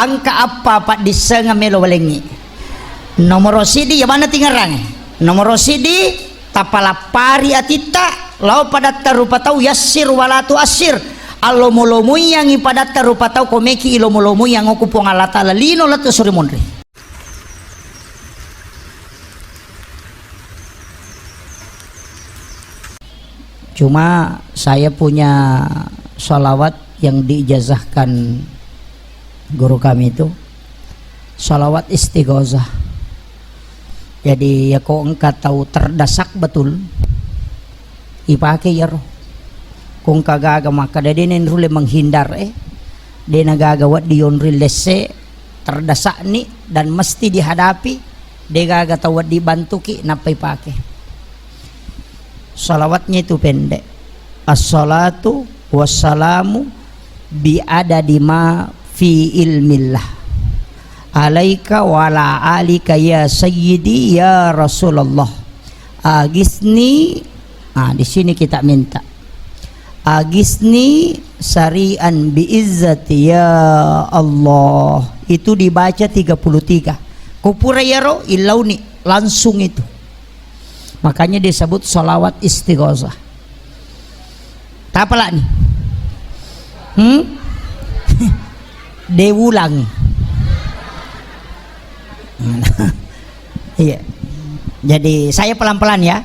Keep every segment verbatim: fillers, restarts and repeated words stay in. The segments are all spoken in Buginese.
Engka appa paddissengeng melo walengngi. Nomoro siddi, ya bana tingerang. Nomoro siddi, tapalappari atitta lao padatta rupa tau, yassir wala tuassir. Allomo-lomoiyangngi padatta rupa tau, ko meki ilomo-lomoiyang okko Puang Allah Taala lino lettu suri monri. Cuma saya punya salawat yang diijazahkan guru kami itu, salawat istighosah. Jadi, ya, ko engka tau terdesak betul, ipake iyaro. Ko engka gaga makkeda de' nenrulle menghindar, eh. De' nagaga wedding yonri lesse, terdesakni dan mesti dihadapi, de' gaga tau wedding bantuki, nappa ipake. Salawatnya itu pendek. Assalatu wassalamu bi adadi ma fi ilmillah. Alaika wa ala alika ya sayyidi ya Rasulullah. Agisni. Ah, di sini kita minta. Agisni sari'an bi izzati ya Allah. Itu dibaca tiga puluh tiga. Ko pura iyaro, illauni langsung itu. Makanya disebut salawat istighosah. Tapalani. Hmm? De' ulang. Iya. Jadi saya pelan-pelan ya.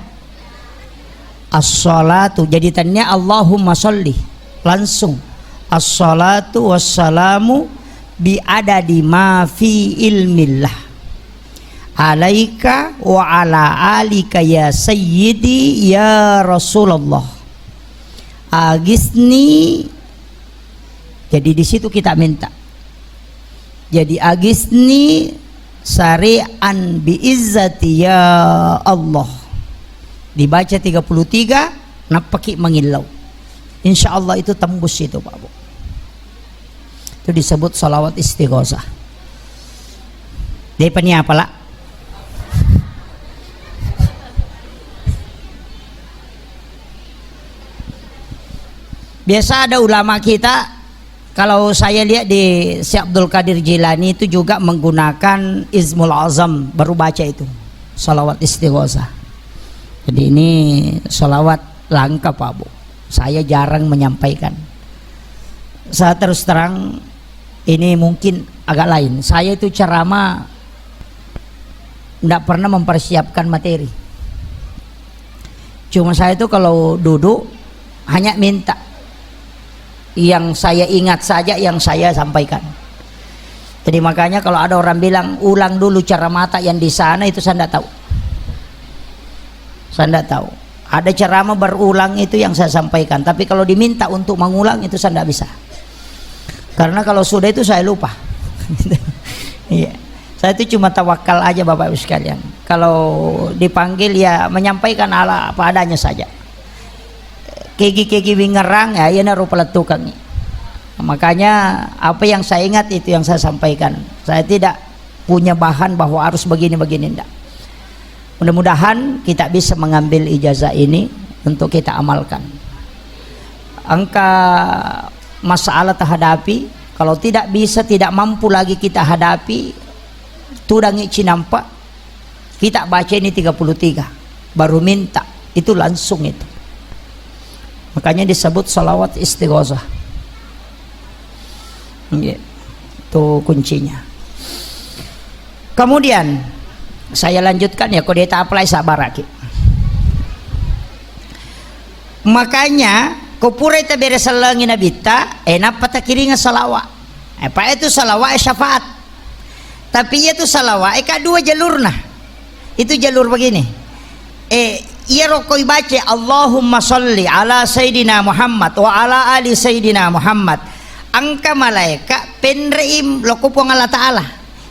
As-salatu. Jadi tania Allahumma sholli. Langsung. As-salatu wassalamu bi adadi ma fi ilmillah. Alaika wa ala alika ya sayyidi ya Rasulullah. Agisni. Jadi di situ kita minta. Jadi agisni sari'an bi izzati ya Allah. Dibaca tiga puluh tiga, nappaki mangillau. Insya Allah itu tembus itu, Pak Bu. Itu disebut salawat istighosah. De'pa ni apala? Biasa ada ulama kita, kalau saya lihat di Syekh Abdul Qadir Jilani itu juga menggunakan Ismul Azam, baru baca itu salawat istighosah. Jadi ini salawat langka, Pak Bu. Saya jarang menyampaikan. Saya terus terang, ini mungkin agak lain. Saya itu ceramah ndak pernah mempersiapkan materi. Cuma saya itu kalau duduk hanya minta yang saya ingat saja yang saya sampaikan. Jadi makanya kalau ada orang bilang, "Ulang dulu ceramah yang di sana," itu saya ndak tahu. Saya ndak tahu. Ada ceramah berulang itu yang saya sampaikan, tapi kalau diminta untuk mengulang itu saya ndak bisa. Karena kalau sudah itu saya lupa. Iya. Saya itu cuma tawakal aja, Bapak Ibu sekalian. Kalau dipanggil ya menyampaikan ala apa adanya saja. Kegi-kegi wingerang ya, iya naru pelettukangi. Makanya apa yang saya ingat itu yang saya sampaikan. Saya tidak punya bahan bahwa harus begini-begini, ndak. Mudah-mudahan kita bisa mengambil ijazah ini untuk kita amalkan. Engka masalah terhadapi, kalau tidak bisa, tidak mampu lagi kita hadapi, tudangi cinampa, kita baca ini tiga puluh tiga, baru minta, itu langsung itu. Makanya disebut salawat istighosah. Iya. Itu kuncinya. Kemudian saya lanjutkan ya, ko de' ta apply sabaraki. Makanya ko pura ita bere sellengi nabitta, eh, nappa takiringa salawa. Eh, pa itu salawa, eh, syafaat. Tapi iya tu salawa, eh, ka dua jalurna. Itu jalur begini. Eh, iyaro ko ibaca, "Allahumma sholli ala Sayyidina Muhammad wa ala ali Sayyidina Muhammad." Engka malaika penre'i lokko Puang Allah Ta'ala.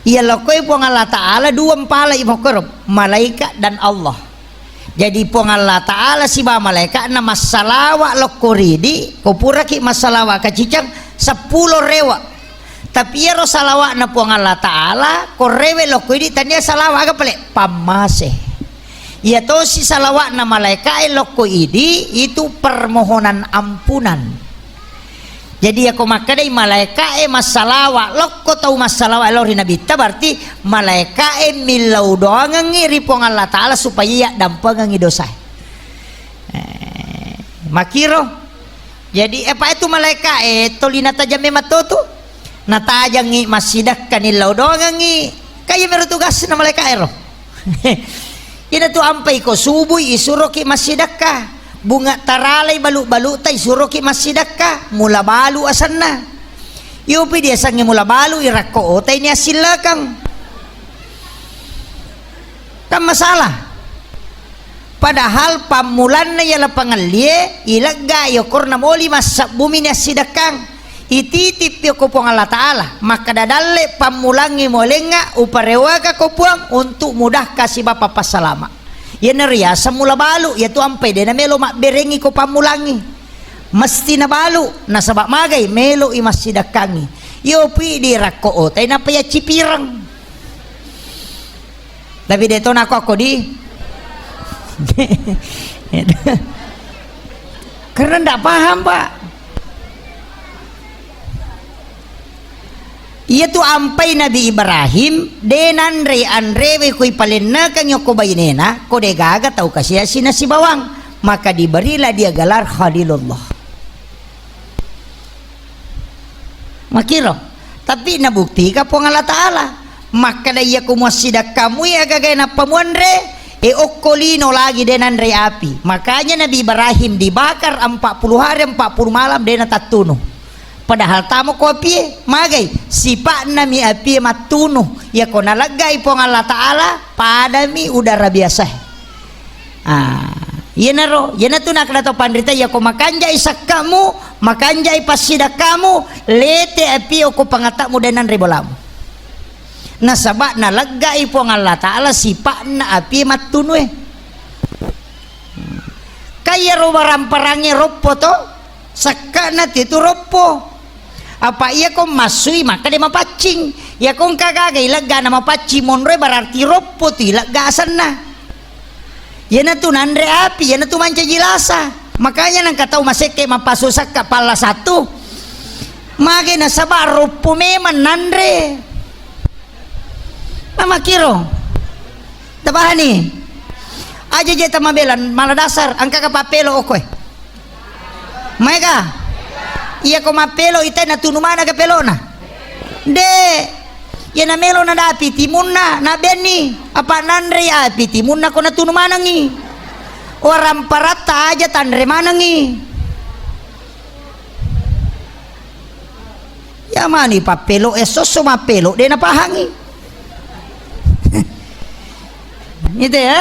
Iya lokko Puang Allah Ta'ala dua mpala i mokkoro, malaika dan Allah. Jadi Puang Allah Ta'ala siba malaika na massalawa lokko ridi, ko puraki massalawa kacicang seppulo rewa. Tapi iyaro salawa'na Puang Allah Ta'ala, ko rewe lokko idi tania salawa aga pale? Pammase. Iya tosi salawa'na malaika'e lokko idi, itu permohonan ampunan. Jadi, yako makkedai malaeka'e massalawa, lokko tau massalawa lao ri Nabitta, berarti malaeka'e millau doangengngi ri Puang Allah Ta'ala supaya yaddampengengngi dosae. Eh, makiro. Jadi, apa itu malaeka'e toli natajang memang to tu? Natajangngi massidakka nillau doangengngi. Kaya mero tugasna malaeka'e ro. Ina tu ampai ko subui isuroki massidakka. Bunga taralai balu-baluta isuroki massidakka, mula balu asenna. Yopi diasengnge mula balu irakko otai ni assillekang. Kan masalah. Padahal pammulanna yala pangellie ilegga yokorna moli massebbumi ni assidekkang. Ititippi okko Puang Allah Ta'ala, makkeda dalle pammulangngi molengnga uparewaka ko Puang untuk mudahka sibawa pappasalama. Iyana riaseng mula balu, iyatu ampai de namelo mabberengngi ko pammulangngi. Mesti nabalu, nasaba magai melo i massidekkangngi. Yopi dirakko otai nappa yaccipireng. Tapi de to nako ako di. Karena ndak paham, Pak. Iyatu ampai Nabi Ibrahim, de nanre anrewe kui palennekeng yoko bainena, ko de gaga tau kasiasi nasibawang, maka diberilah dia gelar Khalilullah. Makiro. Tapi nabuktika Puang Allah Ta'ala. Makkeda, "Iya ko muassidakkamu iya gagai nappa muanre, e okko lino lagi de nanre api." Makanya Nabi Ibrahim dibakar empat puluh hari, empat puluh malam de natattunu. Padahal tamo ko apie, magai sipa'na mi apie mattunu. Iya ko naleggai Puang Allah Ta'ala, padami udara biasa. Ah, iyanaro, iyanatu nakkeda to panrita, iya ko makanjai sakkamu, makanjai passidakkamu, lete api okko pangatakmu de nanre bolamu. Nasaba naleggai Puang Allah Ta'ala sipa'na api mattunue. Kaiyaro waramparangnge roppo to, sakka'na titu roppo. Apa iya ko massui maka de mapaccing. Iya ko engka gaga ilegga na mapaccing monroe berarti roppo tu ilegga asenna. Iyanatu nanre api, iyanatu mancaji lasa. Makanya nangka tau masekke mappasu sakka palla satu. Mage nasaba roppo memang nanre. Mamakiro. Tapahani? Aja je tamabela mala dasar, engka ka pappelo okoe. Maega? Iya ko mappelo itai natunu mana ke pelona? De. Iya namelo nadapi timunna, nabenni apa nanre api timunna ko natunu manengi. Waramparatta aja tanre manengi. Ya mani pappelo, eh, sosso mappelo, de napahangi. Gitu ya.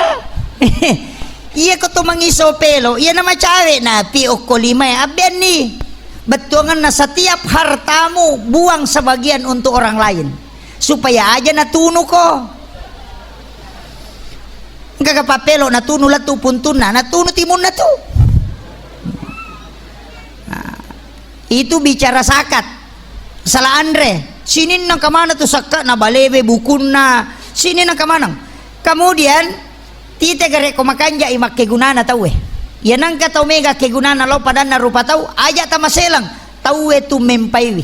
Iya ko to mangiso pelo, iya na macawe napi okko limae abbenni. Bettuanganna setiap hartamu buang sebagian untuk orang lain. Supaya aja natunu ko. Engka ka pappelo natunu lettu puntunna, natunu timunna tu. Nah. Itu bicara zakat. Salah anre. Sininna kemana tu sakka na balewe bukunna. Sininna kemana? Kemudian tite gare ko makanjai makkegunana tauwe. Ya nangka tau mega kegunana lo padanna rupa tau, aja tamaselang. Tauwe tu mempaiwi.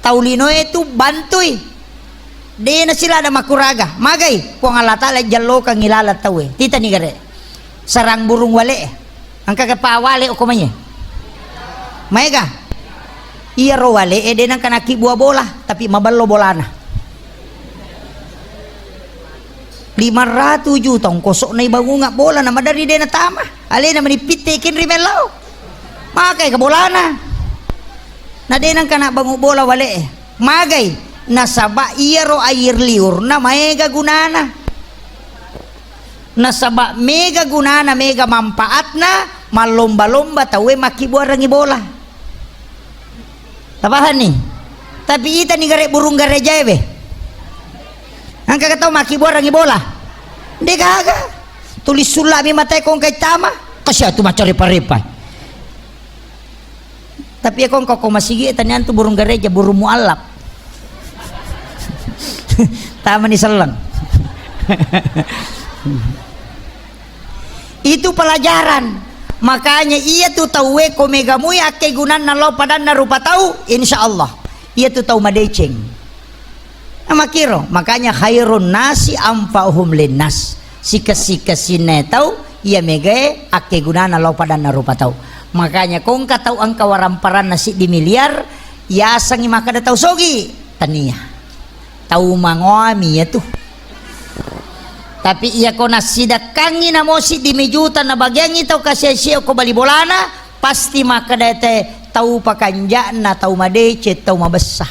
Tau linoe tu bantui. De nasilada makuraga. Magai Puang Allah Ta'ala jallokangi laleng tauwe. Titani gare. Sarang burung wale. Engka ke pawale okko maie. Maega? Iyaro wale e de nangka nakkibua bola, tapi maballo bolana. Lima ratus juta ongkosokna ibangunga bola na madari de natama. Alena mani pitte kenri mellau. Makai ke bolana. Na de nangka nabbangu bola wale e. Magai? Nasaba iyaro air liurna maega gunana. Nasaba mega gunana, mega manfaatna, mallomba-lomba tauwe makkibuarengngi bola. Tapahanni? Tapi itani gare burung garejaewe. Engka tau makkibuarengngi bola? De gaga. Tuli sullami matae ko engka tama. Kasiatu maccarepa-repa. Tapi iya ko engka ko masigi, taniantu burung gereja, burung mualaf. Tamani selleng. Itu pelajaran. Makanya iyatu tauwe ko mega mui akkegunanna lao padanna rupa tau, insya Allah iyatu tau madeceng. Nah, makiro, makanya khairun nasi anfa'uhum linnas. Sikessi-kessinna tau iya megae akkegunana lao padanna rupa tau. Makanya ko engka tau engka waramparanna siddi miliar, yasengngi makkeda tau sogi, tania. Tau mangoami iyatu. Tapi iyako nassidekkangngi namo siddi mi juta nabagiangngi tau kasiasi ko bali bolana, pasti makkeda te tau pakanja'na, tau madeceng, tau mabessa.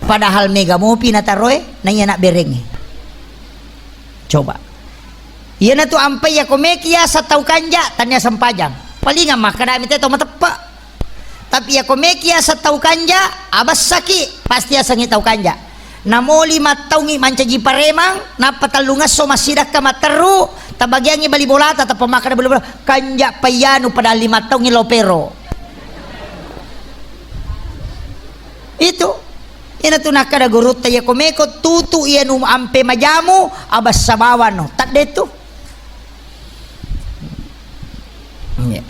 Padahal mega mopi nataroe, naiya nabberengngi. Coba. Iyanatu ampai iyako meki yaseng tau kanja, tania sempajang. Palingang makkedami te tau mateppe. Tapi iyako meki yaseng tau kanja, abessaki, pasti yasengngi tau kanja. Namo lima taungngi mancaji paremang, nappa tellungesso massidekka matteru, tabagiangngi bali bolata, tappa makkeda bali bola, kanja paiyanu padahal lima taungngi lopero. Itu. Iyanatu nakkeda gurutta, iyako meko tutu iyanu ampe majamu, abessa bawano. Tadde tu. Iya.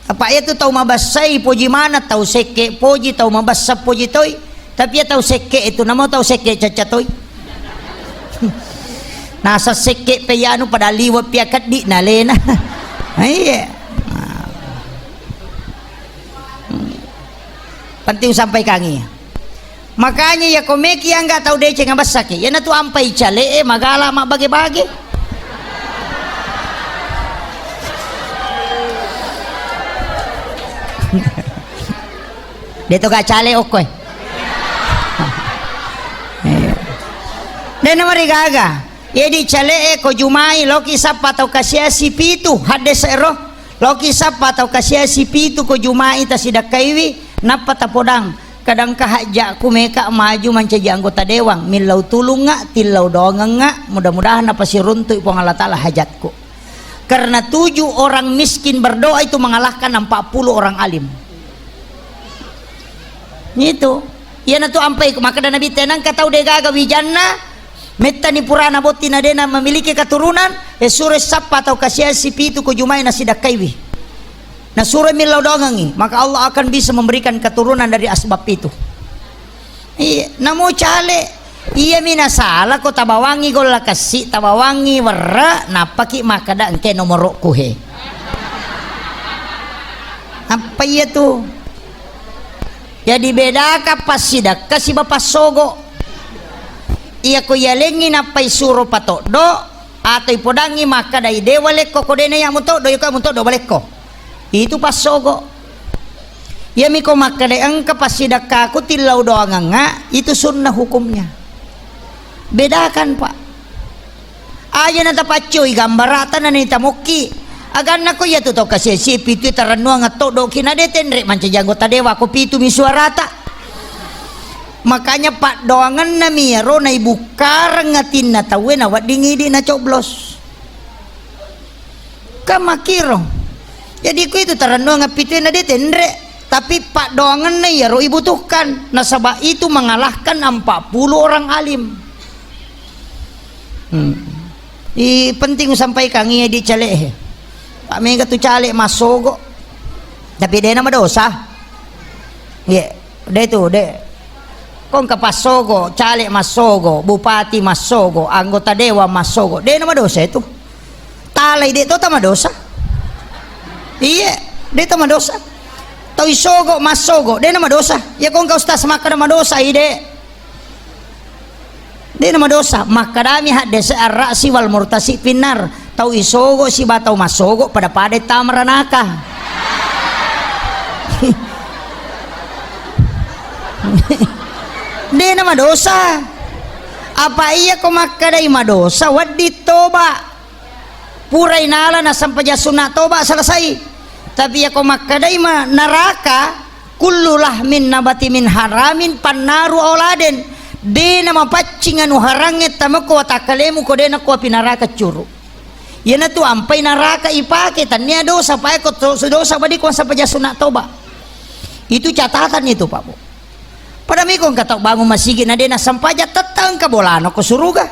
Apa iyatu tau mabessai poji maneng, tau sekke poji, tau mabessa poji toi. Tapi iya tau sekke itu, namo tau sekke cacca toi. Nasa sekke pe iyanu pada liwe pia keddi nalena. Iya. Penting sampaikangi. Makanya iyako meki angga tau deceng abessaki. Iyanatu ampai cale'e magala mabbage-bage. De to ga cale okkoe. Iya. De namarigaga. Jadi cale'e ko jumai loki sappa tau kasiasi pitu, haddese ro. Loki sappa tau kasiasi pitu ko jumai tasidakkaiwi, nappa tapodang. Kadangka hajjakku meka maju mancaji anggota dewan, millau tulungnga, tillau doangengnga, mudah-mudahan napasiruntui Puang Allah Ta'ala hajatku. Karena tujuh orang miskin berdoa itu mengalahkan empat puluh orang alim. Itu. Iyanatu ampai makkeda Nabi, tenangka tau degaga wijanna, mettani purana botting na dena memiliki keturunan, e suro sappa tau kasiasi pitu ko jumai nasidakkaiwi. Nasuro millau doangengngi, maka Allah akan bisa memberikan keturunan dari asbab itu. Iya, namo cale, iyami nasala ko tabawangngi golla kessi, tabawangngi werre, nappaki makkeda engke nomorokku he. Apa iya tu? Jadi bedaka passidekka siba passogo. Iya ko iyalengngi nappai suro patoddo, atau ipodangngi makkedai de walekko ko dena iya mutoddo, iya ko mutoddo walekko. Itu passogo. Iyami ko makkeda engka passidekkaku tillau doangengnga, itu sunnah hukumnya. Bedakan, Pak. Aja na tapaccoi gambarata na ni tamokki. Aganna ko iya tu tau kasiasi pitu tarennuang toddoki na de tenre mancaji anggota dewa ko pitu mi suarata. Makanya paddoangenna mi iyaro na ibukkareng atinna tauwe na wedding idi na coblos. Kan makkiro. Jadi, ku itu tarennuang appitue na de tenre, tapi paddoangenna iyaro ibutuhkan, nasaba itu mengalahkan empat puluh orang alim. Hmm. I penting usampaikan iya di cale. Pak mega tu cale massogo. Tapi de na madosa. Iya. De tu, de. Ko engka passogo, caleg massogo, bupati massogo, anggota dewan massogo. De na madosa itu. Talai de to tamadosa. Iya, de tamadosa. Tau isogo massogo, de na madosa. Ya ko engka ustaz makkeda madosa i de. De na madosa, makkedami haddese arra'si wal murtasi finnar. Tau isogo siba tau massogo pada-pada tama ranaka. De na madosa. Apa iya ko makkedai madosa, wedding toba. Purai nala nasampajang sunna toba selesai. Tapi iya ko makkedai ma naraka, kullu lahmin nabati min haramin pannaru auladen. De na mapaccing anu harangnge tamako watakkalemu ko de na ko api naraka curu. Iyanatu ampai naraka ipake, tania dosa, pae ko to-, dosa badi ko sampajang sunna toba. Itu catatan itu, Pak Bu. Pada miko engka tau bangun masigi na de na sampajang, tetta engka bolana ko suruga.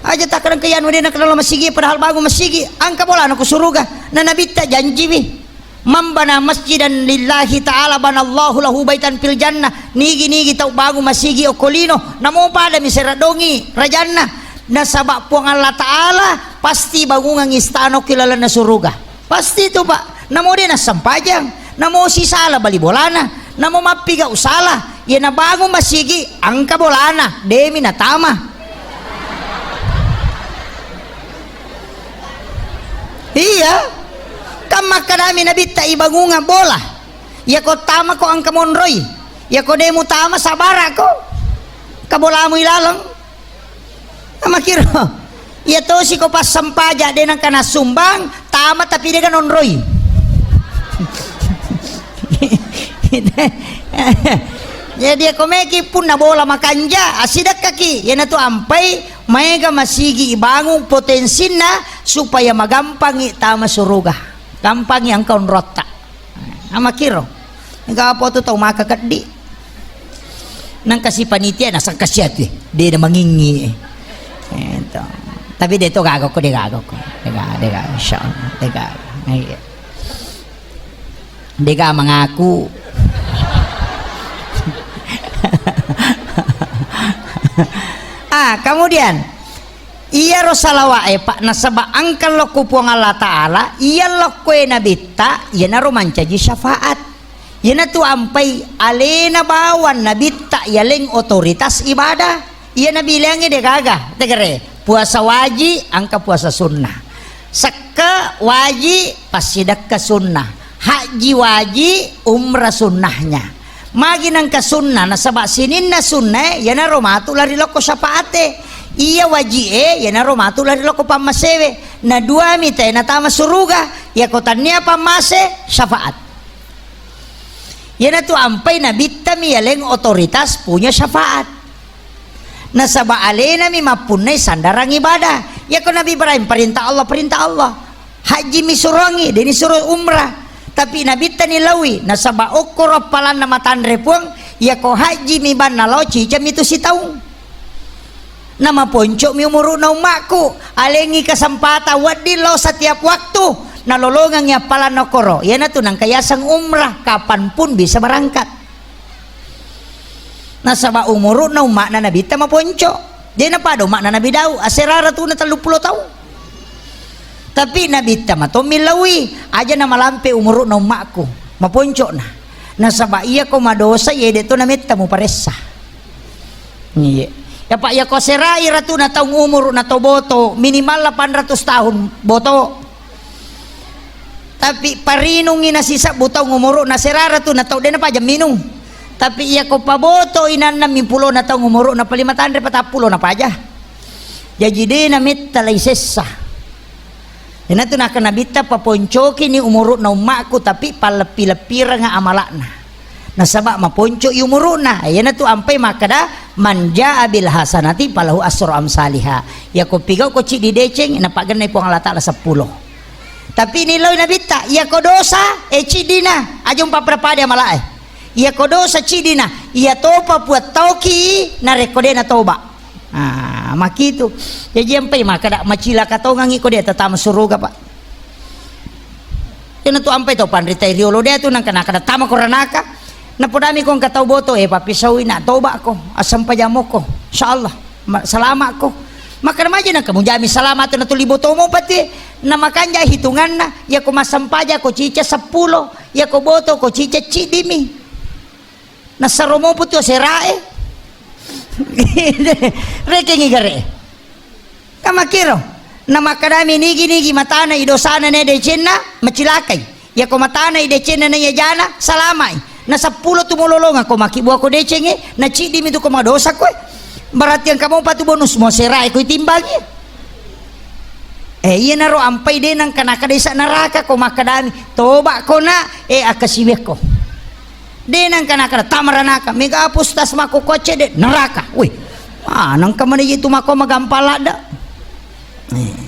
Aja takkadangngi anu de' nakenna lo masigi, padahal bangung masigi, engka bolana ko suruga. Na Nabitta janjiwi, "Man bana masjidan lillahi ta'ala banallahu lahu baitan fil jannah." Nigi-nigi tau bangung masigi okko lino, namo pada mi sera dongi rajanna. Nasaba Puang Allah Ta'ala pasti bangungang istana okko lalenna suruga. Pasti tu, Pak. Namo de' nassempajang, namo sisala bali bolana, namo mappiga usala, iya nabangung masigi, engka bolana, de' mi natama. Iya. Kan makkedami Nabitta, "Ibangungang bola. Iyako tama ko engka monroi. Iyako de' mutama sabara ko. Ka bolamu ilaleng." Makkiro, iya tosi ko passempaja de' nengka nassumbang, tama tapi de' ga nonroi. Jadi ko meki punna bola makanja, assidekkaki, iyanatu ampai maega masigi ibangung potensinna supaya magampangi tama suruga. Gampangi engka onrotta. Amakkiro. Engka apa tu tau maka keddi. Nang kasi panitia nasang kasi ati. De' na mangingi. Ento. Tapi de' to gaga ko, de' gaga ko. De' gaga, de' gaga, insyaallah. De' gaga. Iya. De' gaga mangaku. Ah, kemudian iyaro salawa'e, Pak, nasaba engka lokko Puang Allah Ta'ala, iya lokkoe Nabitta, iyanaro mancaji syafaat. Iyanatu ampai alena bawang Nabitta yaleng otoritas ibadah. Iya nabileangnge de' gaga, tegere. Puasa waji, engka puasa sunnah. Sekke waji, passidekka sunnah. Haji waji, umrah sunnahnya. Magi nengka sunnah, nasaba sininna sunnae, iyanaro matu lari lokko syafaate. Iya waji'e, iyanaro matu lari lokko pammasewe. Na duami tae natama suruga, iyako tannia pammase, syafaat. Iyanatu ampai Nabitta mi yaleng otoritas punya syafaat. Nasaba alena mi mappunnai sandarang ibadah. Iyako Nabi Ibrahim, perintah Allah, perintah Allah. Haji mi suroangngi, de' ni suro umrah. Tapi Nabitta ni laui, nasaba okkoro appalanna matanre Puang, iyako haji mi banna lao ciceng mi tu sitaung. Namaponco' mi umuru'na ummakku, alengngi kesempatan wedding lao setiap waktu, nalolongengngi appalanna okkoro. Iyanatu nengka yaseng umrah, kapanpun bisa berangkat. Nasaba umuru'na umma'na Nabitta maponco'. De' napada umma'na Nabi Daud, asera ratuna telluppulo taung. Tapi Nabitta matommi laui, aja namalampe umuru'na umma'ku, maponco'na. Nasaba iyako madosa, iye de' to nametta muparessa. Iya. Ya, Pak, iyako aserai ratuna taung umuru'na to boto, minimal delapan ratus tahun boto. Tapi parinungngi nasisebbu taung umuru'na serara tu na tau de' napaja minung. Tapi iyako paboto inanna mipulona taung umuru'na palima tanre patappulo napaja. Jaji de' nametta lai sessa. Iyanatu nakkeda Nabitta, "Paponcokini umuru'na ummakku, tapi palleppi-leppiranga amala'na." Nasaba maponco'i umuru'na. Iyanatu ampai makkeda, "Man jaa bil hasanati falahu asru amsaliha." Iyako pigau'ko ciddi deceng, napagennai Puang Allah Ta'ala seppulo. Tapi niloi Nabitta, iyako dosa, eh, ciddina, aja umpapada-pada amala'e. Iyako dosa ciddina, iyatopa puattauki narekko de' natoba. Ah, makitu. Jaji ampai makkeda macilaka tongangngi ko de' tatama suruga, Pak. Iyanatu ampai to panrita riolo de' tu nangka nakkeda tama ko ranaka. Napodami ko engka tau boto, eh, pappisaui na tobako, assampajamoko. Insyaallah, ma-, salamakko. Makkeda maja nangka mujami salama tu natuli botomo pati. Na makanja hitunganna, iyako massampajako cica seppulo, iyako botoko cica ciddimi. Nassaro mopo tu aserae. Rekengngi gare. Kamakkiro. Namakkedami nigi-nigi matana i dosana ne decenna, macilakai. Iyako matana i decenna na iya jana, salamai. Na seppulo tu mololonga ko makkibuako decengnge, na ciddimi tu ko madosa koe. Berarti engka mopa tu bonus mo aserae ko itimbangi. Eh, iyanaro ampai de' nangka nakkeda isa neraka ko makkedami, "Tobako na, eh, akkasiwiakko." De' nangka nakkeda tama ranaka, mega apa ustaz makko ko cedde' neraka. Wih, ah, nangka mana itu makko magampang ladda. Eh.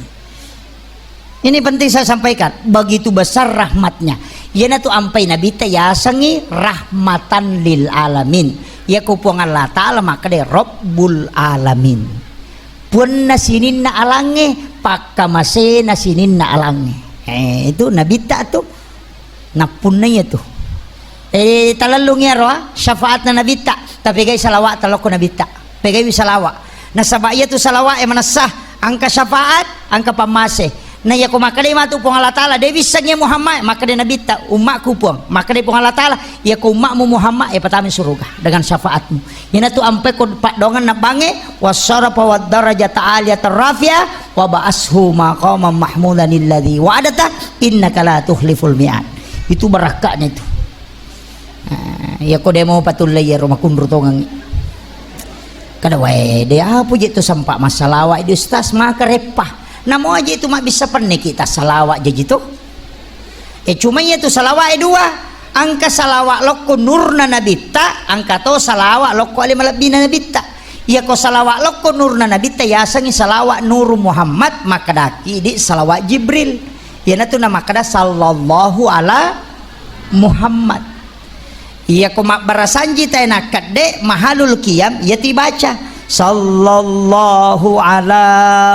Ini penting saya sampaikan, begitu besar rahmatnya. Iyanatu ampai Nabitta yasengngi rahmatan lil alamin. Iyako Puang Allah Ta'ala makkeda Rabbul Alamin. Buanna sininna alangnge, pakkamasena sininna alangnge. Eh, itu nabitta tu. Nappunnai tu. Eh, talellung iyaro, ah, syafaatna nabitta. Tapegai salawat talokko nabitta. Pegaiwi salawat. Nasaba iya tu salawat e manessa, angka syafaat, angka pammase. Na iyako makkedai matu Puang Allah Taala, de wissengngi Muhammad, makkeda nabitta, ummakku Puang. Makkeda Puang Allah Taala, iyako ummakmu Muhammad, ya patami suruga dengan syafaatmu. Iyanatu ampe ko paddoangenna bangnge, wassarafa wad darajata aliyatan rafi'ah, wa ba'ashu maqaman mahmudan alladzi wa'adta, innaka la tukhliful mi'ad. Itu barakka'na itu. Ah, iya ko de mau patullei iyaro makunru tongengngi. Kada wae, de apa je tu sempa massalawa di ustaz maka reppa. Namo aje tu mabbissa penneki tassalawat jaji tu. Eh, cuma iya tu salawat e dua. Angka salawat lokko nurna nabitta, angka to salawat lokko ale malebbina nabitta. Iya ko salawat lokko nurna nabitta yasengi salawat Nuru Muhammad, makkedaki di salawat Jibril. Iyanatu namakkeda sallallahu ala Muhammad. Iya ko mabbarasanji tae nakkedde mahalul qiyam, iya tibaca sallallahu ala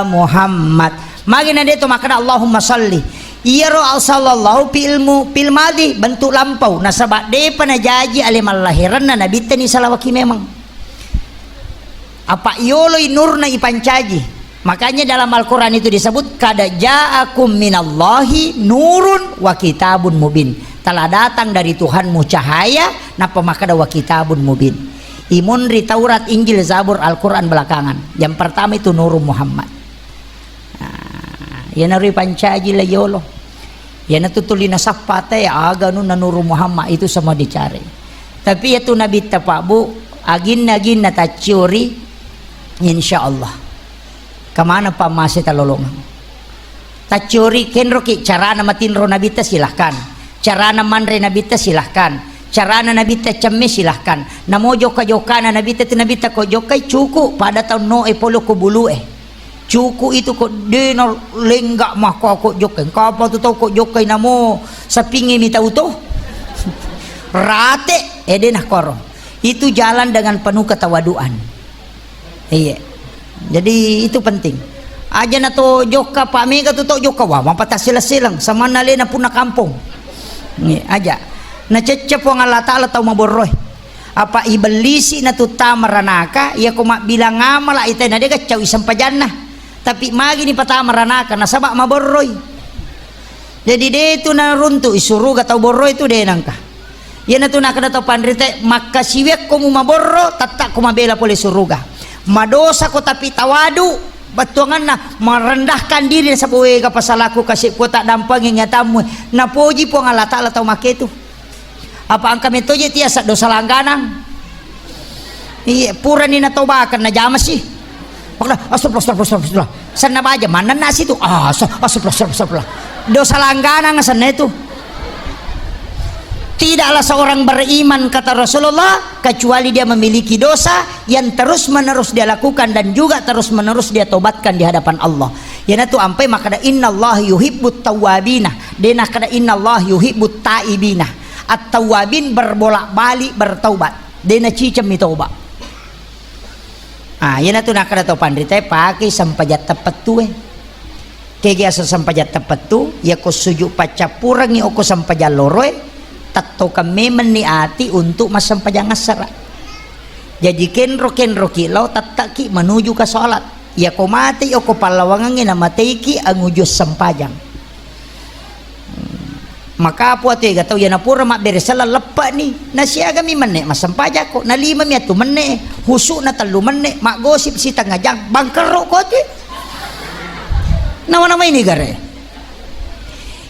Muhammad. Magi na de to makkeda Allahumma salli. Iyaro al-, sallallahu fi'il mu-, fi'il madhi, bentuk lampau. Nasaba depa najaji ale mallahiranna nabittani salawaki memang. Apa yoloi nurna ipancaji. Makanya dalam Al-Quran itu disebut, "Kada ja'akum minallahi nurun wa kitabun mubin." Telah datang dari Tuhanmu cahaya, nappa makkeda wa kitabun mubin. Imunri Taurat, Injil, Zabur, Al-Quran belakangan. Yang pertama itu Nurul Muhammad. Nah, iyanaro ipancaji la yolo. Iyanatu tuli nasappa te, aga anunna Nuru Muhammad itu semua dicari. Tapi iyatu nabitta Pak Bu, aginna-aginna tacciori, insya Allah. Kemana pammase talolongeng? Tacciori kenroki carana matinro nabitta, silahkan. Carana manre nabitta, silahkan. Carana nabitta cemme, silahkan. Namo jokka-jokkana nabitta tu nabitta ko jokkai cuku pada tau no e polo ko bulu e. Cuku itu ko dena lengga mako ko jokkai. Kapa tu tau ko jokkai namo sapingi mi tau to. Rate, eh, dena koro. Itu jalan dengan penuh ketawaduan. Iya. Jadi itu penting. Aja na to jokka, Pak, mega tu to jokka, wah, mapata sileng-sileng, samanna lena punna kampong. Iya, aja. Na cecce Puang Allah Taala tau maborroe. Apa ibellisi na tu tama ranaka, iya ko mabbilang amala ita na dega cau isempajanna. Tapi magi ni patama ranaka, nasaba maborroi. Jadi de tu naruntu i suruga tau borroi tu de nangka. Iyanatu nakkeda tau panrita, makkasiwiakko mu maborro, tatta ko mabela pole suruga. Madosa ko tapi tawadu, bettuanganna merendahkan diri nasaba, "Wega pasalaku kasi kuota dampangi nyatamu." Napoji Puang Allah Taala tau maketu. Apa engka metoje tiasa dosa langganang? Iya, purani natobakan najamasi. Makna, "Astagfirullah, astagfirullah, astagfirullah." Senna baja, mannennasi tu. Ah, asa-, astagfirullah, astagfirullah, astagfirullah. Dosa langganang senna itu. Tidaklah seorang beriman, kata Rasulullah, kecuali dia memiliki dosa yang terus-menerus dia lakukan dan juga terus-menerus dia tobatkan di hadapan Allah. Iyanatu ampai makkeda, "Innallaha yuhibbut tawwabina." De nakkeda, "Innallaha yuhibbut taibina." At-tawwabin berbolak-balik bertaubat. De nacicemmi toba. Ah, iyanatu nakkeda tau panritae, pakei sempajang teppettu e. Kegi aseng sempajang teppettu, iyako sujud paccappurengngi okko sempajang loroe, tettokeng memenni ati untuk massempajang assara. Jaji kenro-kenroki lao tetteki menuju ke salat. Iyako matei okko pallawangengnge, namateiki anguju sempajang. Makapo atu ega tau, iyana pura mabbere selleng leppe'ni, nasiagami menne massempajakko, nalimami atu menne, husu'na tellu menne, maggosip sitengnga jang, bangkerro ko atu. Nawa-nawa ini gare.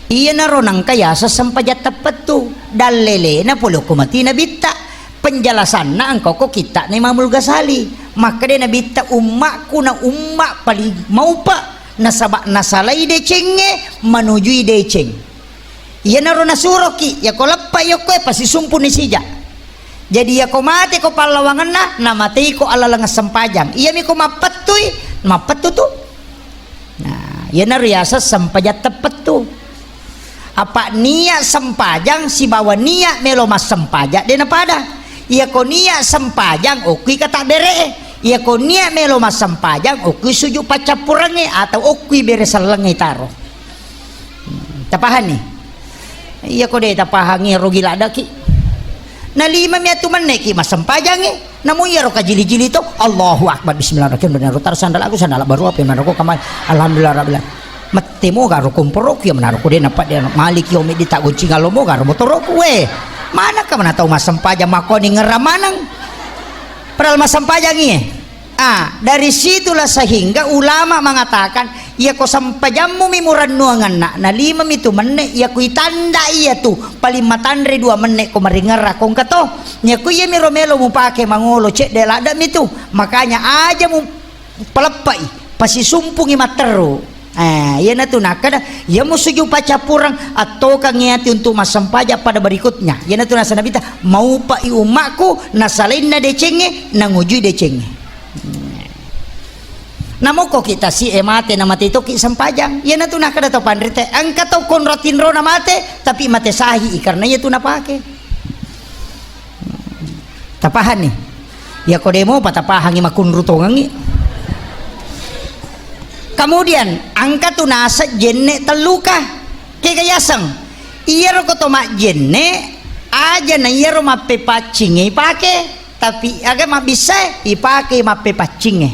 Iyanaro nangka yaseng sempajang teppettu, dallelena pole ko mati nabitta. Penjelasanna engka ko kitta'na Imamul Ghazali. Makkeda nabitta, "Ummakku na umma paling maupa, nasaba nasalai decengnge manujui deceng." Iyanaro nasuroki, iyako leppa yokkoe pasti sumpuni sija. Jadi iyako mate ko pallawangenna, namateiko alaleng sempajang. Iyami ko mappettui, mappettu tu. Nah, iyanaro riaseng sempajang teppettu. Apa niat sempajang sibawa niat melo massempajang de napada. Iyako niat sempajang, okkui kata bere'e. Iyako nia' melo massempajang, okkui suju paccappurengnge atau okkui bere sellengnge taro. Tapahanni? Iyako de' tapahangngi, rugi laddaki. Na lima mi atu menne' ki massempajangnge. Namo iyaro kajili-jili to, Allahu Akbar, Bismillahirrahmanirrahim, taro sandalaku, sandala baru apa yang naro kamar, Alhamdulillah Rabbil Alamin. Mette moga ro komporoku iya menaro ko de' nappa de' maliki omi di tagoncing alo moga ro motoroku we. Manakka mana tau massempajang makkoni ngerra maneng. Padahal massempajangngi. Ah, dari situlah sehingga ulama mengatakan, iyako sempajammu mi murennuangenna, na lima mi tu menne', iyako itanda iya tu paling matanre dua menne' ko maringerra ko engka to. Iyako iya mi ro melo mupake mangolo cedde' ladde' mi tu. Makanya aja mu paleppai, pasisumpungi matteru. Eh, iyanatu nakkeda, iya musuju paccappureng, attokangngi ati untuk massempajang pada berikutnya. Iyanatu nasaba Nabitta, maupai ummakku, nasalainna decengnge, nangujui decengnge. Namokko ki tasi e mate, na mate toki sempajang. Iyanatu nakkeda to panrite, engka to konro tinrona mate, tapi mate sahi, karena iyatu napake. Tapahanni? Iyako de' mopa tapahangngi, makunru tongengngi. Kemudian, engka tu naseng jenne' telluka. Kega yaseng? Iyaro ko to majjenne', aja na iyaro mappepaccingnge ipake, tapi aga mabbissai ipake mappepaccingnge.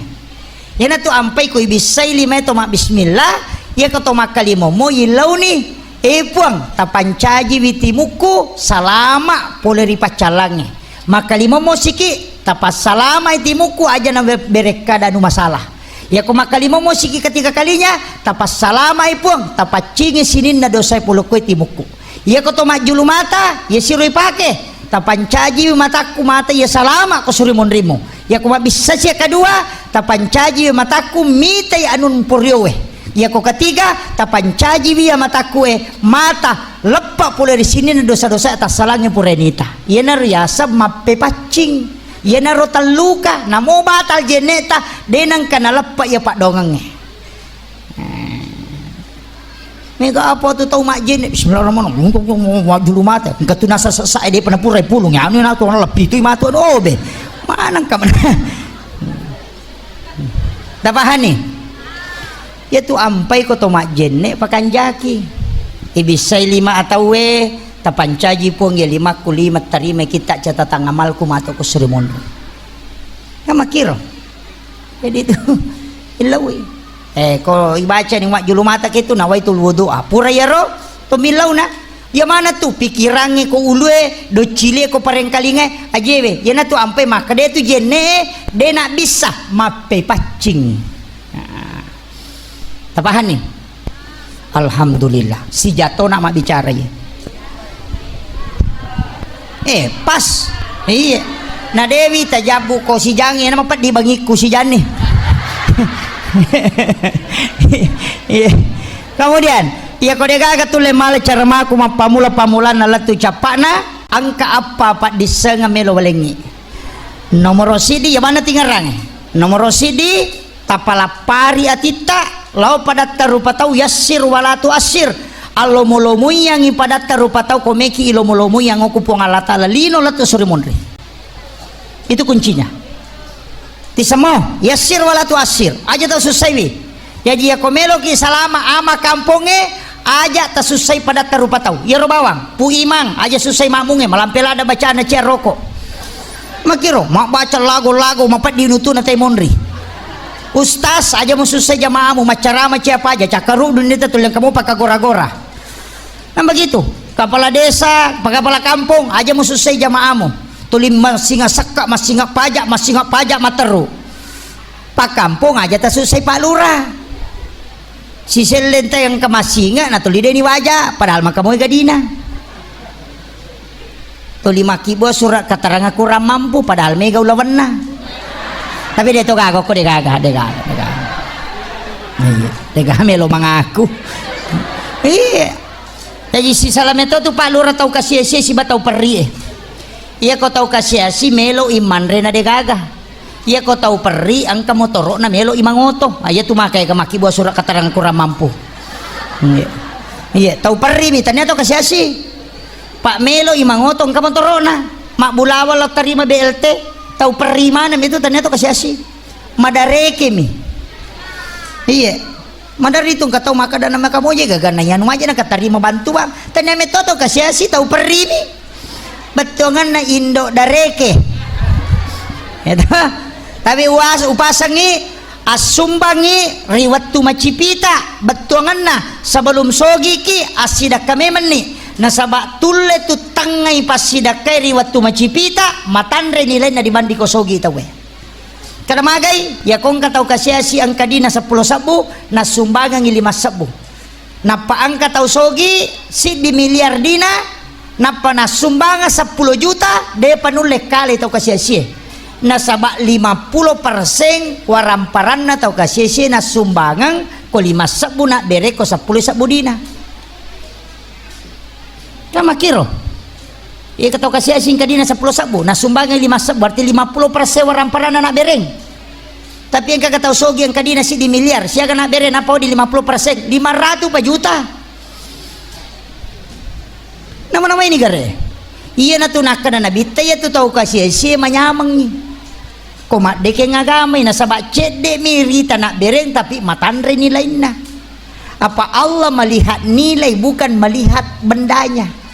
Iyanatu ampai ko ibissai limae to mabbismillah, iyako to makkalimommo ilauni, "Eh Puang, tapancajiwi timukku salama' pole ri paccallangnge." Makkalimommo siki, "Tapassalamai timukku, aja na be-, berekkada anu masalah." Iyako makkalimommo siki ketiga kalinya, "Tapassalamai Puang, tapaccingi sininna dosae pole okkoe timukku." Iyako to majjulu mata, iya siro ipake, "Tapancajiwi matakku, mata iya salama' ko suri monrimmu." Iyako mabbissa sia kedua, "Tapancajiwi matakku, mitai anun poriowe." Iyako ketiga, "Tapancajiwi iya matakku e, mata leppa pole ri sininna dosa-dosa tassalangnge pura nita." Iyanaro yaseng mappepaccing. Iyanaro telluka, namo batal jenne'ta, de' nengka naleppa iya paddoangengnge. Eh. Mega apa tu tau majjenne', bismillahirrahmanirrahim, majjulu mata, engka tu nasa sessa e, de'pa napurai pulung, anu na tu, na leppitui matu, anu, obe. Maneng ka mana? Tapahanni? Iyatu ampai ko to majjenne' pakanjaki. Ibissai lima ataue, "Tapancaji Puang iya limakku lima, tarimai kitta' catatan amalku matu ko suri monri." Kan makkiro. Jadi itu, illaui. Eh, ko ibacani majjulu mata ke tu, nawaitul wudu'a. Pura iyaro, to millauna. Iya maneng tu pikirangnge ko ulue, doccilie ko parengkalingae, ajewe. Iyanatu ampai makkeda tu jenne'e, de' nabbissa mappepaccing. Nah. Tapahanni? Alhamdulillah, sijatona mabbicara iye. Eh, pas. Iya. Na dewi tajabbu ko sijangi, nama peddi bangikku sijanni. Iya. Kemudian, iya ko degaga tulle male cara maku mappamula-pamulanna lettu cappa'na, engka appa paddissengeng melo walengngi. Nomoro siddi, iya manna tingerrangnge. Nomoro siddi, tapalappari atitta lao padatta rupa tau, yassir wala tuassir. Allomo-lomoiyangngi padatta rupa tau, ko meki ilomo-lomoiyang okko Puang Allah Taala lino lettu suri monri. Itu kuncinya. Tisemo, yassir wala tuassir. Aja tau sussaiwi. Jaji, iyako meloki salama ama kampongnge, aja tasussai padatta rupa tau. Iyaro bawang, Pu Imang, aja sussai makmungnge, malampe ladda bacana cia roko. Makkiro, mabbaca lago-lago, mapeddi unutuna tai monri. Ustaz, aja musussai jamaamu, maccarama cia paja, cakkaruddu nita tulleng kamu pakagora-gora. Nah, begitu. Kepala desa, kepala kampung, aja musussai jamaamu. Tuli massinga sekka, massinga paja, massinga paja matteru. Pakkampong aja tasussai Pak Lurah. Siselleng te engka massinga, na tuli deni waja, padahal maka moi gadina. Tuli makkibua surat keterangan kurang mampu, padahal mega ulawenna. Tapi de to gaga ko, de gaga, de gaga, de gaga. Iya, de gaga melo mangaku. Iya. Jaji sisalame to tu Pak Lurah tau kasi-asi siba tau perri e. Iya ko tau kasi-asi melo i manre na de gaga. Iya ko tau perri engka motoro'na melo i mangoto. Ah, iya tu maka ega makkibua surat keterangan kurang mampu. Iya. Iya, tau perri mi tania tau kasi-asi. Pak melo i mangoto engka motoro'na. Mabbulawa lo tarima B L T. Tau perri maneng mi tu tania tau kasi-asi. Madarekemi. Iya. Madari tu engka tau makkeda na makamoje gaga na yanu aja na katarima bantuan. Tania metto tau kasiasi tau perrimi. Bettuanganna indo dareke. Ya toh? Tapi was-, upasangi assumbangi ri wettu macipita bettuanganna sebelum sogiki assidakka memenni. Nasaba tulle tu tengngai passidakkai ri wettu macipita matanre nilainna dibanding ko sogi tauwe. Kada magai, iyako engka tau kasiasi engka dina seppulo sebbu, nassumbangengngi lima sebbu. Nappa engka tau sogi siddi miliar dina, nappa nassumbangeng seppulo juta, depa nulle kale tau kasiasie. Nasaba lima puluh persen waramparanna tau kasiasie nassumbangeng ko lima sebbu, nabbere ko seppulo sebbu dina. Kan makkiro. Iya, tau kasiasi engka dina seppulo sebbu, nassumbangeng lima sebbu, berarti lima puluh persen waramparanna nabereng. Tapi engka tau sogi engka dina siddi miliar, siaga nabereng, nappa wedding lima puluh persen, lima ratus pa juta. Nama-nama ini gare. Iya natu nakkeda Nabitta, iya tu tau kasiasi manyamengngi. Ko maddekeng agamai, nasaba cedde mi rita nabbereng, tapi matanre nilainna. Apa Allah melihat nilai, bukan melihat bendanya.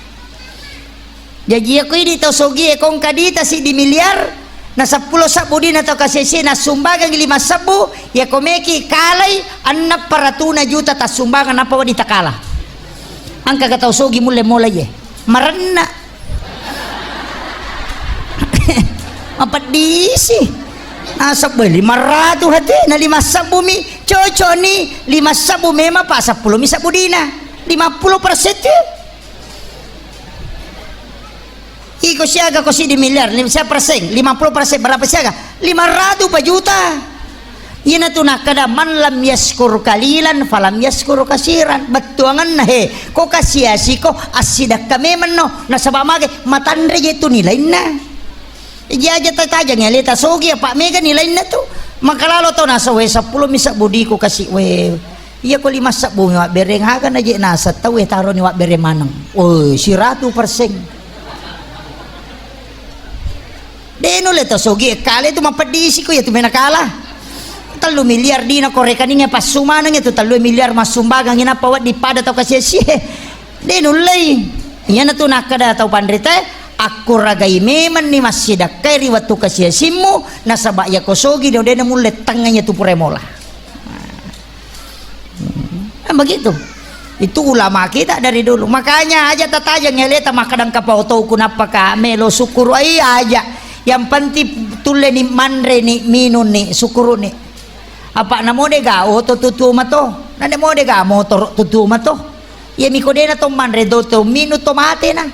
Jaji, iyako idi tau sogie ko engka dita siddi miliar, na seppulo sebbu dina tau kasiasi nassumbangeng lima sebbu, iyako meki kalai enneng paratuna juta tassumbangeng, nappa wedding takala. Engka ga tau sogi mulle molai ye? Marenna. Mapeddisi. Nasabbu lima ratus hati, na lima sebbu mi, cocok ni, lima sebbu memang pa seppulo mi sebbu dina. Lima puluh persen tu. Iko siaga ko siddi miliar, lim-, sia persen, lima puluh persen, berapa siaga? Lima ratus pa juta. Iyana tu nakkeda, "Man lam yaskur kalilan, falam yaskur kasiran." Bettuanganna, he, ko kasiasi ko, assidakka memenno, nasaba mage, matanre je tu nilainna. Iji aja tatajang aleta sogi, apa mega nilainna tu. Makalalo tau nasa, "We, seppulo mi sebbu diko kasi, we." Iya ko lima sebbu mi wabbereng, aga na je nasa tau, we, taro ni wabbereng maneng. Oh, siratu persen. De nulle tau sogi e kale tu mapeddisi ko, iya tu mena kala. Tellu miliar dina ko rekening e passu maneng itu tellu miliar massumbangang, inappa wedding pada tau kasiasi e. De nullei. Iyana tu nakkeda tau panrita e, akkuragai memenni massidakkai ri wettu kasiasimmu, nasaba iya ko sogi do de namulle tengnga iya tu pura mola. Kan begitu. Itu ulama kita dari dulu. Makanya aja tatajang aleta makkeda engka paotoku nappa ka melo sukkuru. Ai aja. Yang penting tulle ni manre ni minun ni sukkuru ni. Apa namo de ga oto tutu mato. Nade mo de ga motoro tutu mato. Iya miko de na to manre do to minun to mate na.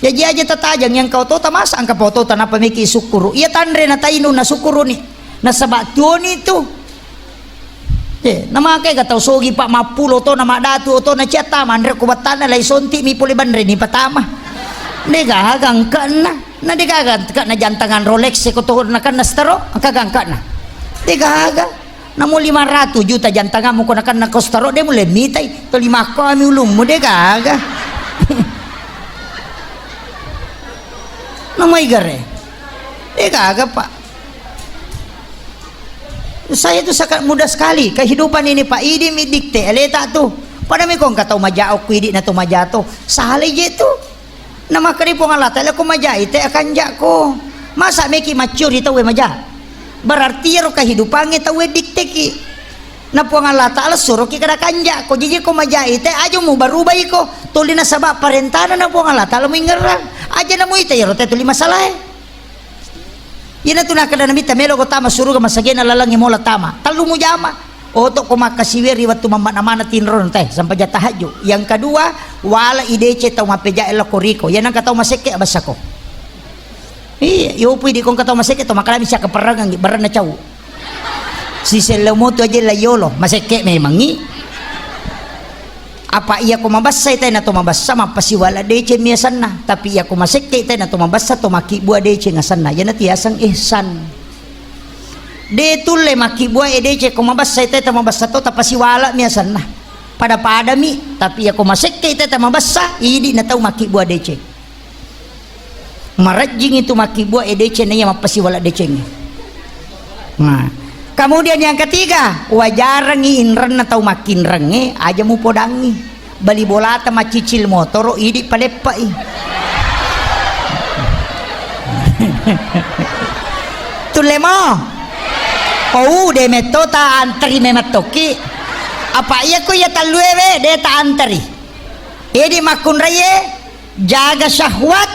Jaji aja tatajang yang kau tota masa engka potota nappa meki sukkuru. Iya tanre na tainu na sukkuru ni. Nasaba tuoni tu. Eh, namake ga tau sogi pa mappulo to na madatu to na ciatta manre ko battana lai sonti mi pole banre ni patama. De gaga engka na. Na de gaga engka na jantangan Rolex ko to na kan na staro engka ga engka na. De gaga. Namo lima ratus juta jantangammu ko nakanna ko staro, de mulle mitai, to lima ko ami ulummu, de gaga. Namai gare. De gaga, Pak. Saya itu sangat mudah sekali. Kehidupan ini, Pak, idi mi dikte, aleta tu. Pada mi ko engka tau maja okku idi na tau maja to. Salai je tu. Namakkeda Puang Allah Taala, "Ko majai te akanja'ko." Masa meki maccuri tauwe maja? Berarti iyaro kehidupangnge tauwe dikteki. Na Puang Allah Taala suroki kada kanja'ko. Jaji ko majai te aja mubarubaiko. Tuli nasaba parentana na Puang Allah Taala muingerrang. Aja namuita iyaro te tuli masalae. Iyanatu nakkeda Nabitta, "Meloko tama suruga masagena lalengnge mola tama." Tellu mujama. Oto ko makkasiwiang ri wettu mamma-, namana tinro teh, sempajang tahajju. Yang kedua, wala idece tau mappejae lokko riko. Iya nangka tau masekke abessako. Iya, iyopui di kongka tau masekke to makalami siakka perrangang, berenna cau. Siselle motu aja la yolo, masekke memangngi. Apa iya ko mabessai tai na to mabessa, mappasiwala deceng mi asenna. Tapi iya ko masekke tai na to mabessa, to makkibbua deceng asenna. Iyanatu yaseng ihsan. De tulle makkibbua e deceng ko mabessai tai to mabessa to, tapasiwala mi asenna. Pada-pada mi, tapi iya ko masekke tai to mabessa, idi na tau makkibbua deceng. Marejjing itu makkibbua e deceng na iya mappasiwala decengnge. Nah, kemudian yang ketiga, wajarengngi inrenna tau makkinrengnge, aja mupodangngi. Bali bolata maccicil motoro, idi paleppai. Tullemo? Oh, de metto ta antri memettoki. Apa iya ko iya tallue we, de ta antri. Idi makkunraie, jaga syahwat,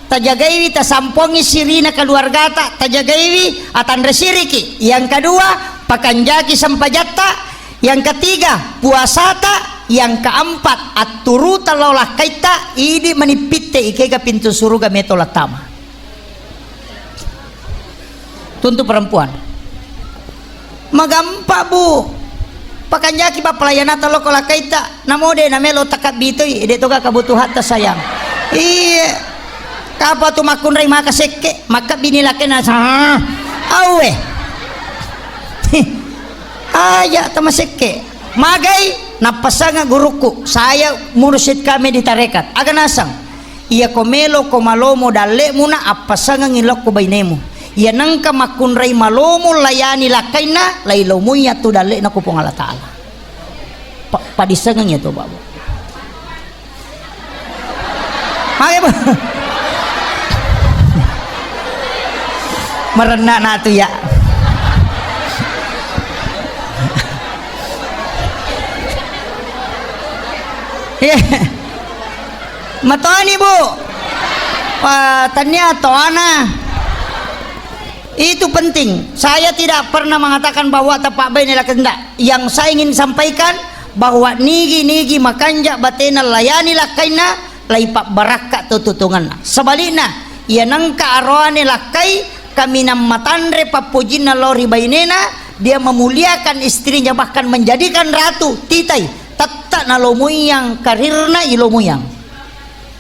tajagaiwi, tasampongi sirina keluargata, tajagaiwi, atanre siriki. Yang kedua, pakanjaki sempajatta. Yang ketiga, puasata. Yang keempat, atturuta lao lakkaitta, idi manippitte ikega pintu suruga meto lattama. Tuntu perempuan. Magampa, Bu. Pakanjaki ba pelayanata loko lakkaitta. Namo de namelo takabbitoi, de toga kebutuhatta sayang. Iye. Kapa tu makkunrai maka sekke, maka bini lakena sa. Awe. Aja tama sekke. Magai nappasanga gurukku. Saya mursyid kami di tarekat. Aga nasang. Iyako meloko malomo dalle'mu na, appasengengngi lokko bainemu. Iya nengka makkunrai malomo layani lakkainna, lailomui atu dalle'na ku Puang Allah Ta'ala. Pa-, padissengengngi atu, Bapak. Mage, Bu. Merenna na tu ya. Iya. Matoni, Bu. Pa-, tania toana. Itu penting. Saya tidak pernah mengatakan bahwa tapak baine la kendak. Yang saya ingin sampaikan bahwa nigi-nigi makanja batena layani lakkainna, lai pabbarakka to tutunganna. Sebaliknya, ia nengka aroane lakkai kaminang matanre pappojinna lao ri bainena, dia memuliakan istrinya, bahkan menjadikan ratu, titai, tetta nalomuyang karirna ilomuyang.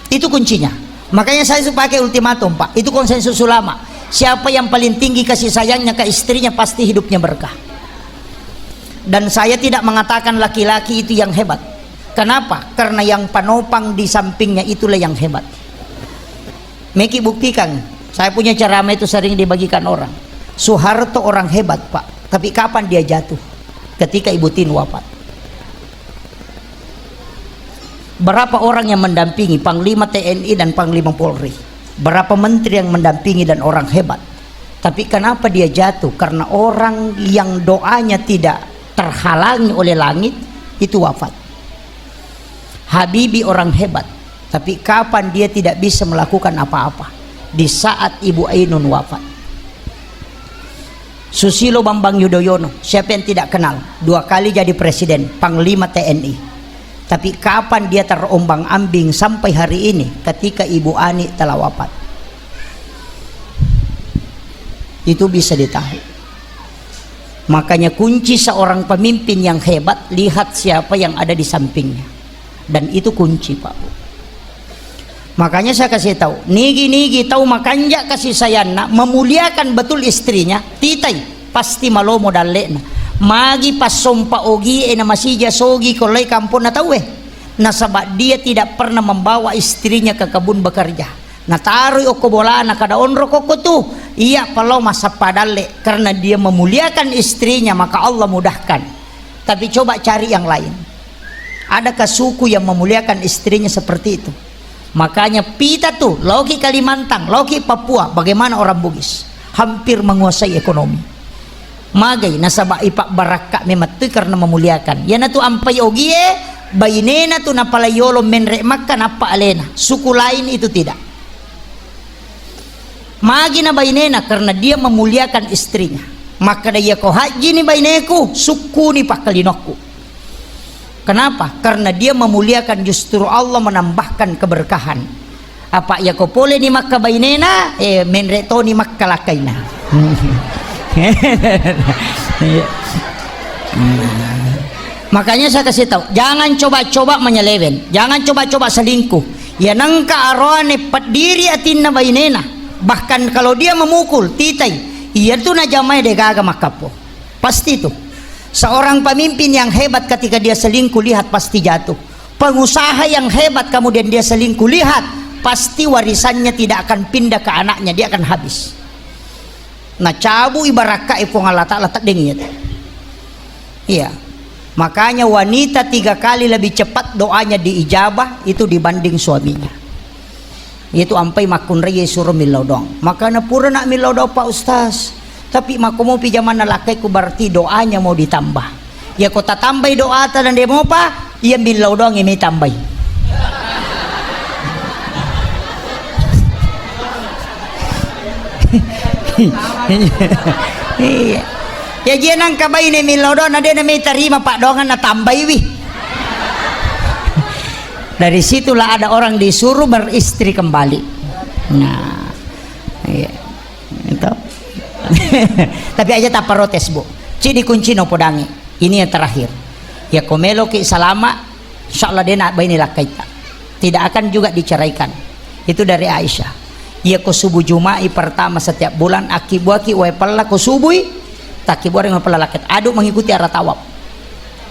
Itu kuncinya. Makanya saya suka pakai ultimatum, Pak. Itu konsensus ulama. Siapa yang paling tinggi kasih sayangnya ke istrinya, pasti hidupnya berkah. Dan saya tidak mengatakan laki-laki itu yang hebat. Kenapa? Karena yang panopang di sampingnya itulah yang hebat. Meki buktikan, saya punya ceramah itu sering dibagikan orang. Soeharto orang hebat, Pak. Tapi kapan dia jatuh? Ketika Ibu Tin wafat. Berapa orang yang mendampingi Panglima T N I dan Panglima Polri? Berapa menteri yang mendampingi dan orang hebat? Tapi kenapa dia jatuh? Karena orang yang doanya tidak terhalangi oleh langit, itu wafat. Habibie orang hebat, tapi kapan dia tidak bisa melakukan apa-apa? Di saat Ibu Ainun wafat. Susilo Bambang Yudhoyono, siapa yang tidak kenal? Dua kali jadi presiden, panglima T N I. Tapi kapan dia terombang-ambing sampai hari ini ketika Ibu Ani telah wafat? Itu bisa ditahu. Makanya kunci seorang pemimpin yang hebat, lihat siapa yang ada di sampingnya. Dan itu kunci, Pak, Bu. Makanya saya kasih tahu, nigi-nigi tau makanja kasih sayangna, memuliakan betul istrinya, titai, pasti malomo dalle'na. Magi passompa ogie na masija sogi ko lai kamponna tauwe. Nasaba dia tidak pernah membawa istrinya ke kebun bekerja. Nataroi okko bolana, kada onro kokko tu, iya palao massappa dalle, karena dia memuliakan istrinya, maka Allah mudahkan. Tapi coba cari yang lain. Adakah suku yang memuliakan istrinya seperti itu? Makanya pita tu, laoki Kalimantan, laoki Papua, bagaimana orang Bugis? Hampir menguasai ekonomi. Magai, nasaba ipabbarakka memettui karena memuliakan. Iyanatu ampai ogie, bainena tu napalai yolo menre makka nappa alena. Suku lain itu tidak. Magi na bainena karena dia memuliakan istrinya. Makkeda, "Iya ko hajji ni baineku, sukku ni pakkalinokku." Kenapa? Karena dia memuliakan, justru Allah menambahkan keberkahan. Apa iya ko pole ni makka bainena, eh, menre to ni makka lakkaina. Iya. Makanya saya kasih tahu, jangan coba-coba menyeleweng, jangan coba-coba selingkuh. Ya nengka aroane peddiri atinna bainena. Bahkan kalau dia memukul, titai, iya tu najamai degaga makkappo. Pasti itu. Seorang pemimpin yang hebat ketika dia selingkuh, lihat pasti jatuh. Pengusaha yang hebat kemudian dia selingkuh, lihat pasti warisannya tidak akan pindah ke anaknya, dia akan habis. Nacabu ibarakka e Puang Allah Ta'ala, teddeng iya. Iya. Makanya wanita tiga kali lebih cepat doanya diijabah itu dibanding suaminya. Itu ampai makkunrai suro millau doang. Makana pura nak millau doang, Pak Ustaz. Tapi makko mopi jamanna lakkaiku, berarti doanya mau ditambah. Ya ko tatambai doata dan demopa, iya millau doang yang tambai. Iya. Ya jia nangka baine millau doang, na de na mai tarima paddoangan na tambaiwi. Dari situlah ada orang disuruh beristri kembali. Nah, iya. Itu. Tapi aja tak protes, Bu. Cidi kunci no podangi. Ini yang terakhir. Ya ko meloki salama, insyaallah de na baine lakkaitta. Tidak akan juga diceraikan. Itu dari Aisyah. Iya ko subuh Juma'i pertama setiap bulan, akkibuaki wae pella ko subui, takkibuari wae pella lakket. Adu mengikuti arah tawaf.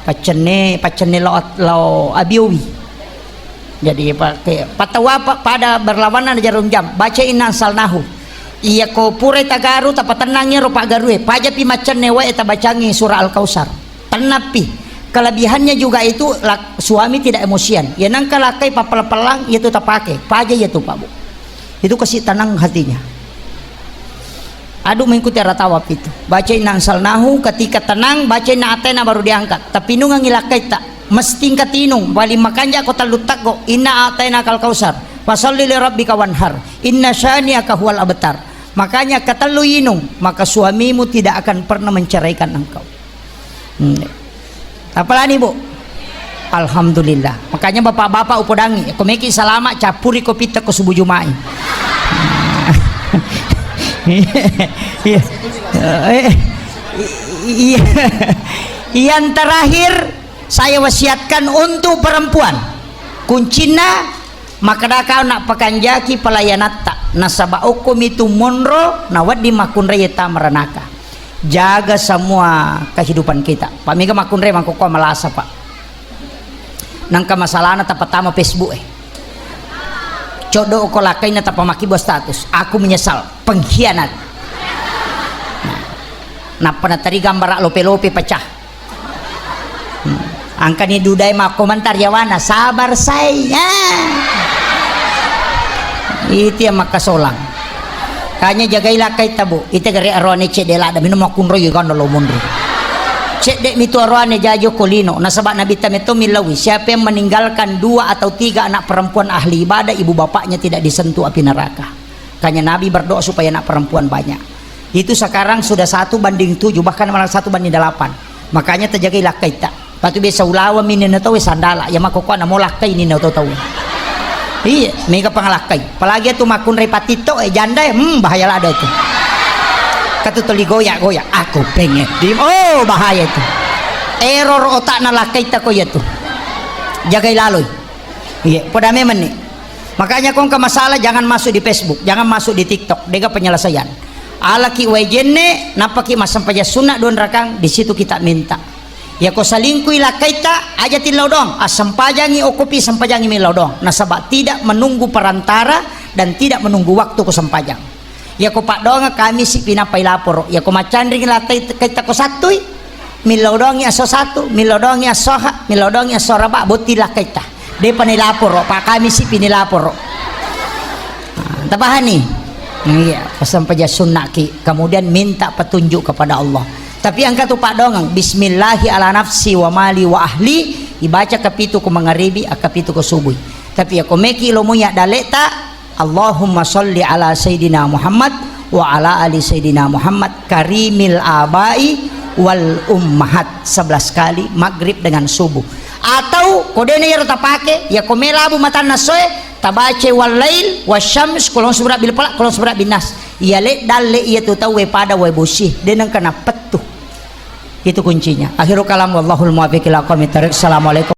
Paccenne, paccenne lao, lao abiowi. Jadi, pa-, ke-, patawa pa-, pada berlawanan jarum jam. Baca inna anzalnahu. Iya ko purai tagaru, tapatennangi ro paggarue. Pajapi maccenne wae tabacangi surah Al-Kautsar. Tennappi. Kelebihannya juga itu lak-, suami tidak emosian. Ya nangka lakkai pappella-pellang, iya tu tapake. Paja iya tu, Pak, Bu. Itu kasih tenang hatinya. Adu mengikuti arah tawaf itu. Baca inna anzalnahu, ketika tenang, baca inna ataina baru diangkat. Tapi nungangi lakkaitta. Mesti engka tinung, paling makanja ko tellu teggo. Inna ataina kal kausar. Fasalli li rabbika wanhar. Inna syani'aka huwal abtar. Makanya ketellu inung, maka suamimu tidak akan pernah menceraikan engkau. Hmm. Apalagi, Bu? Alhamdulillah. Makanya bapak-bapak upodangi, ko meki salama, cappuri kopitta ko subuh Juma'i. Iya. Eh, iya. Yang terakhir saya wasiatkan untuk perempuan. Kuncinna Makkeda kau nak pakanjaki pelayanatta, nasaba okkomi tu monro na wedding makkunrai tama ranaka. Jaga semua kehidupan kita. Pamega makkunrai mangkokko malasa, Pak. Nangka masalahna tapatama Facebook e. Coddo ko lakkaina tapamaki buat status. Aku menyesal, pengkhianat. Nah, nappa nateri gambar lope-lope pecah. Hmm. Angkani dudai makkomentar yawana, sabar sai. Ah. Itu yang makkasolang. Kanya jagai lakkai tabu. Ite gare aroane cedde ladda minum makkunroi ganda lo munri. Cedde mitu aroane jajo kolino. Nasaba Nabi tametto millawi. Siapa yang meninggalkan dua atau tiga anak perempuan ahli ibadah, ibu bapaknya tidak disentuh api neraka. Kanya Nabi berdoa supaya anak perempuan banyak. Itu sekarang sudah satu banding tujuh, bahkan malah satu banding delapan. Makanya terjaga lakkaita. Patu biasa ulawa minina tau sandala, ya mako kuana mo lakkai nina tau tau. Iya, mega pangalakkai. Apalagi itu makunrai patito, eh, janda, eh, hmm, bahaya lada itu. Katu tuli goyak-goyak, aku pengen di, oh, bahaya itu. Error otakna lakkaita ko iya tu. Jagai laloi. Iya, poda memang nih. Makanya kong ke masalah jangan masuk di Facebook, jangan masuk di TikTok, dega penyelesaian. Alaki wae jenne, nappaki massempajang sunna dua rakang, di situ kita minta. Ya ko salingkui lakkaita, aja tillau dong, assempajangi okopi sempajangi millau dong. Nasaba tidak menunggu perantara dan tidak menunggu waktu ko sempajang. Yako paddoangeng kami si pinappai laporo. Yako macanring latai kaitta ko sattui, millau doangi asso satu, millau doangi asso ha, millau doangi asso raba, botti lakkaitta. Depa ni laporo, pa kami si pini laporo. Nah, tapahani? Iya, pesan paja sunnaki. Kemudian minta petunjuk kepada Allah. Tapi angka tu paddoangeng, bismillahi ala nafsi wa mali wa ahli, ibaca kapitu ko mangaribi, akapitu ko subui. Tapi yako meki lomo ya daleta, Allahumma sholli ala Sayyidina Muhammad wa ala ali Sayyidina Muhammad karimil abai wal ummahat. Sebelas kali maghrib dengan subuh. Atau kodene yaro tapake, ya ko melabu matanna soe, tabace wal lail, wasyams, kulon surah bil falaq, kulon surah bin nas. Ya le dalle iya tu tauwe pada wae bosi, deneng kena pettu. Itu kuncinya. Akhirul kalam, wallahul muwaffiq ila aqwamit thariq. Assalamualaikum.